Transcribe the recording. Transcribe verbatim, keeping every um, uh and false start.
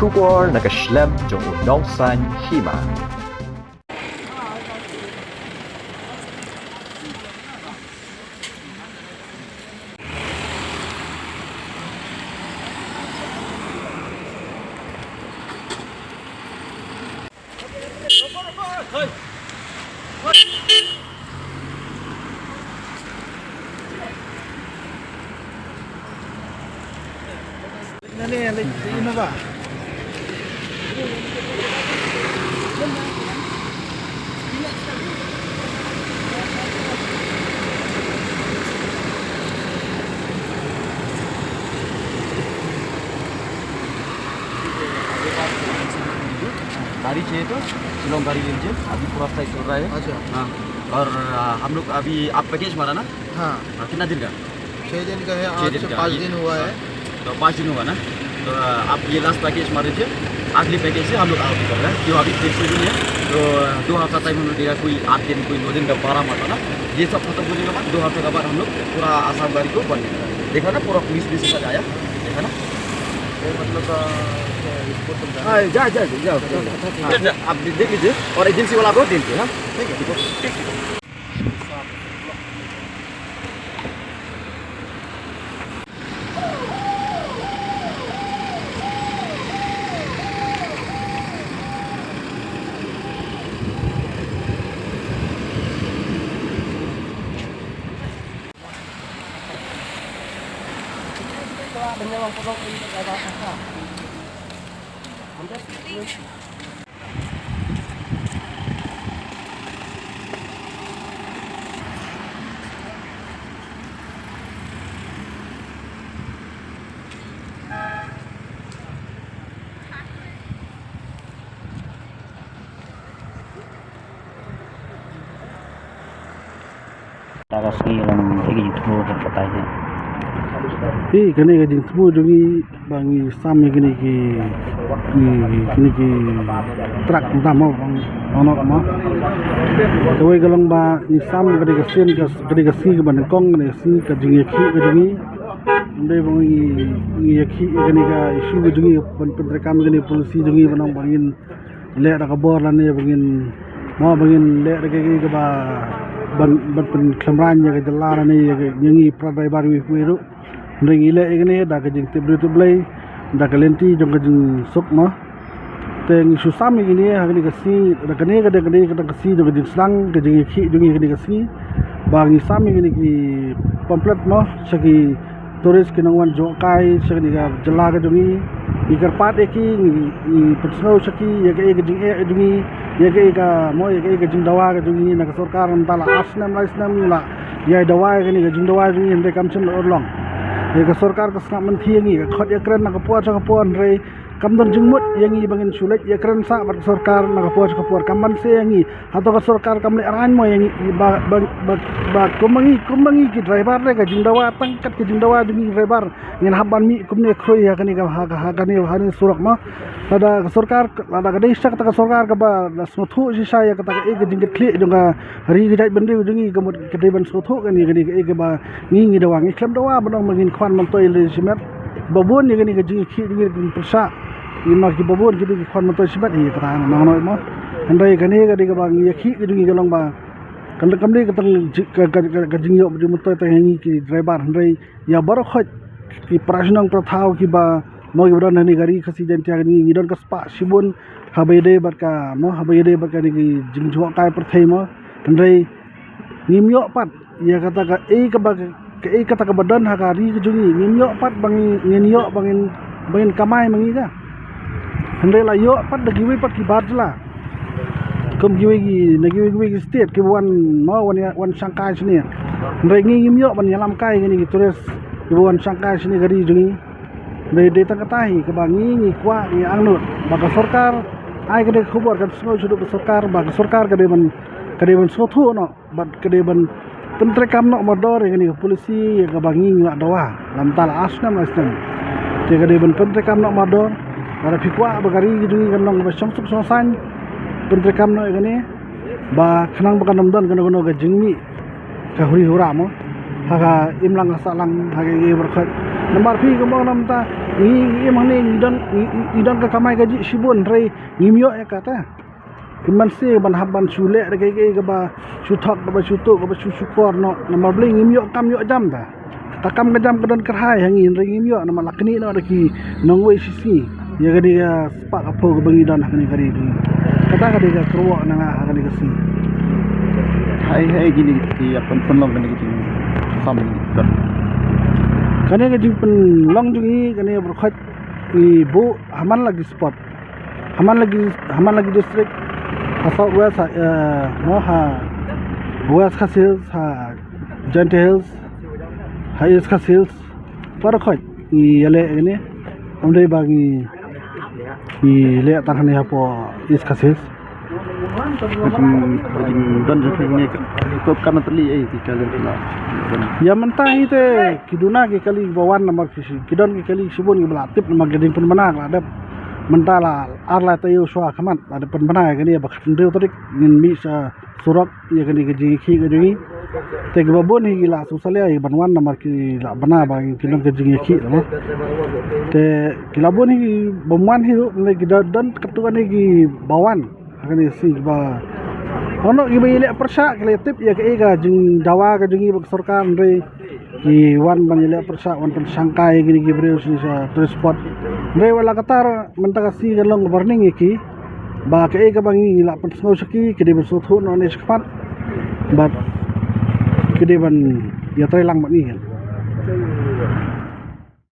Shukor na ka shlem jong u nongsaiñ hima. गाड़ी चाहिए तो शिलोंग गाड़ी ले लीजिए, अभी पूरा फ्लाइट चल रहा है। अच्छा। हाँ, और आ, हम लोग अभी आप पैकेज मारा ना? हाँ। हाँ, कितना दिन का? छः दिन का है, छः आज दिन से का। पाँच ये दिन हुआ है। तो पाँच दिन हुआ ना, तो आप ये लास्ट पैकेज मार दीजिए। अगली पैकेज से हम लोग आगे कर रहे हैं, जो अभी फिक्स नहीं है। तो दो हफ्ता टाइम हम लोग देगा, कोई आठ दिन, कोई नौ दिन का भाड़ा मारता ना। ये सब खत्म होने के बाद, दो हफ्ते के बाद हम लोग पूरा आसाम गाड़ी को बंद कर देगा। देखा ना, पूरा पुलिस भी सब आया, देखा ना। ये मतलब, आ, क्या इसको तुम हाँ, जा, जा, जा, जा, जा, जा, आप दे-, देख लीजिए और एजेंसी वाला को दे दीजिए, हाँ? ठीक है, ठीक है। Ta ka sngi lang ïa ka jingthmu ka kata hi. Hi kane ka jingthmu jong ngi ba ngi sam ïa kine ki, ki, kine ki truck tam mo bang onok mo. Kawei ka long ba ngi sam ïa kane ka sien ka, kane ka sngi kaba nyngkong, kane ka sngi ka jingïakhih ka jong ngi. Ym dei ba ngi, ngi ïakhih ïa kane ka issue ka jong ngi ban pyntreikam ïa kane ka policy jong ngi ban ong ba ngin leh da ka bor lane ba ngin, mo ba ngin leh da kaei kaei kaba ban, ban pynkhlem rain ïa ka jylla lane ïa ka, ïa ngi para driver kiwei kiwei ruh. Hynrei ngi leh ïa kane da ka jingtip briew tip Blei, da ka lynti jong ka jingsuk mo. Te ngi shu sam ïa kine ha kane ka sngi, da kane ka dei, kane ka dei ka sngi jong ka jingsdang, ka jingïakhih jong ngi ha kane ka sngi. Ba ngi sam ïa kine ki pamphlet mo sha ki tourist ki nongwan jngohkai sha kane ka jylla ka jong ngi. Ngi kyrpad ïa ki, ngi, ngi pynsngew sha ki ïa kaei ka jingeh jong ngi, ïa kaei ka mo, ïa kaei ka jingdawa ka jong ngi na ka sorkar. Mynta la ar snem lai snem ngi la ïai dawa ïa kane ka jingdawa jong ngi, hynrei kam shym la urlong. Ïa ka sorkar ka sngap mynthi ïa ngi, ka khot ïakren na ka por sha ka por, hynrei kam don jingmut ïa ngi ba ngin shu leit ïakren sah bad ka sorkar na ka por sha ka por. Kam banse ïa ngi, hato ka sorkar kam leh arrangement mo ïa ngi ba, ba, ba, ba kum ma ngi, kum ma ngi ki driver re, ka jingdawa tang kat ka jingdawa jong ngi driver ngin hap ban mih kumne khrui ha kane ka, ha, ha kane, ha kane surok mo. Lada ka sorkar, lada ka dei sha kata ka sorkar kaba la sngewthuh shisha ïa kata kaei ka jingkitkhlieh jong ka ri ka jaitbynriew jong ngi, ka mut ka dei ban sngewthuh kane, kane kaei kaba ngi, ngi dawa, ngi khlem dawa ban ong ba ngin khwan myntoi lei shimet. Ba bun ïa kane ka jingïakhih jong ngi ki pyrshah. Ïa ma ki ba bun ki dei ki khwan myntoi shimet hi kata na nongnoi mo. Hynrei kane ka dei kaba ngi ïakhih ka jong ngi ka long ba kan, kam dei ka tang ji-, ka, ka, ka, ka jingïoh jingmyntoi tang ïa ngi ki driver, hynrei ïa baroh khoit ki para shnong para thaw kiba mo kiba don ha kane ka ri Khasi Jaiñtia ka jong ngi, ngi don ka spah shibun haba ïadei bad ka mo, haba ïadei bad kane ka jingjngohkai pyrthei mo. Hynrei ngim ïoh pat ïa kata kaei kaba, kaei kata kaba don ha ka ri ka jong ngi. Ngim ïoh pat ba ngi, ngin ïoh ba ngin, ba ngin kamai ma ngi ka. Hynrei la ïoh pat da kiwei pat ki bar jylla, kum kiwei ki, na kiwei kiwei ki state kiba wan mo, wan ïa, wan shangkai shane. Hynrei ngi ngim ïoh ban ïalam kai kine ki tourist kiba wan shangkai shane ka ri jong ngi. Dei, dei tang kata hi kaba ngi, ngi kwah, ngi angnud ba ka sorkar ai kane ka khubor, kan sngew shaduh ka sorkar, ba ka sorkar ka dei ban, ka dei ban sngewthuh noh bad ka dei ban pyntreikam noh mardor ïa kane ka policy ïa kaba ngi, ngi la dawa la mynta la ar snem, lai snem. Te ka dei ban pyntreikam noh mardor. Lada phi kwah ba ka ri ka jong ngi kan long kaba shongsuk shongsaiñ, pyntreikam noh ïa kane. Ba khnang ba kan ym don kano kano ka jingmih ka huri hura mo ha ka imlang ka sahlang, ha ka ïing baroh khoit. Namar phi kumba namar ta ngi, ngi im hangne ngi don, ngi, ngi, ngi don ka kamai kajih shibun hynrei ngim ïoh ïa kata. Ki man shi ban hap ban shu leh da kaei kaei kaba shu thok, kaba shu tuh, kaba shu shukor noh. Namar balei ngim ïoh kam ïoh jam ta. Ta kam ka jam ka don kyrhai ha ngi hynrei ngim ïoh namar la knieh noh da ki nongwei shisngi. Ïa kane ka spah ka phew kaba ngi don ha kane ka ri jong ngi. Kata ka dei ka kyrwoh na nga ha kane ka sngi. Hai hai kine ki ïa pyn pynlong kane ka jingkham. Kane ka jingpynlong jong ngi kane baroh khoit ngi buh ha man la ki spot. Ha man la ki, ha man la ki district ha South West, ha, eh, no, ha West Khasi Hills, ha Jaintia Hills, ha East Khasi Hills. Baroh khoit ngi ïaleh kane. Ym dei ba ngi, ngi leh tang hangne hapoh East Khasi Hills. Ka jing, ka jingdon jong phi ne ka, ka, ka na tylli ei ki kali na. Ïa mynta hi te ki duna ki kali ba wan namar ki shi, ki don ki kali shibun kiba la tip namar ka jingpynbna ka la dep. Mynta la ar lai taïew shuwa khmat la dep pynbna ïa kane ba khathynriew tarik ngin mih sha surok ïa kane ka jingïakhih ka jong ngi. Te kiba bun hi ki la sngewsalia ïa ban wan namar ki la bna ba ki don ka jingïakhih namar. Te ki la bun hi bym wan hi ruh ne ki don, don katto katne kiba wan. Ha kane ka sngi ba, ono kiba ïaleh pyrshah ki la tip ïa kaei ka jingdawa ka jong ngi bad ka sorkar hynrei ki wan ban ïaleh pyrshah, wan pynshangkai ïa kine ki briew sha, sha tourist spot. Hynrei wat la katta mynta ka sngi ka long ka warning ïa ki ba kaei kaba ngi la pynsngew sha ki, ki dei ban sngewthuh noh ne shakhmat bad ki dei ban ïatreilang bad ngi.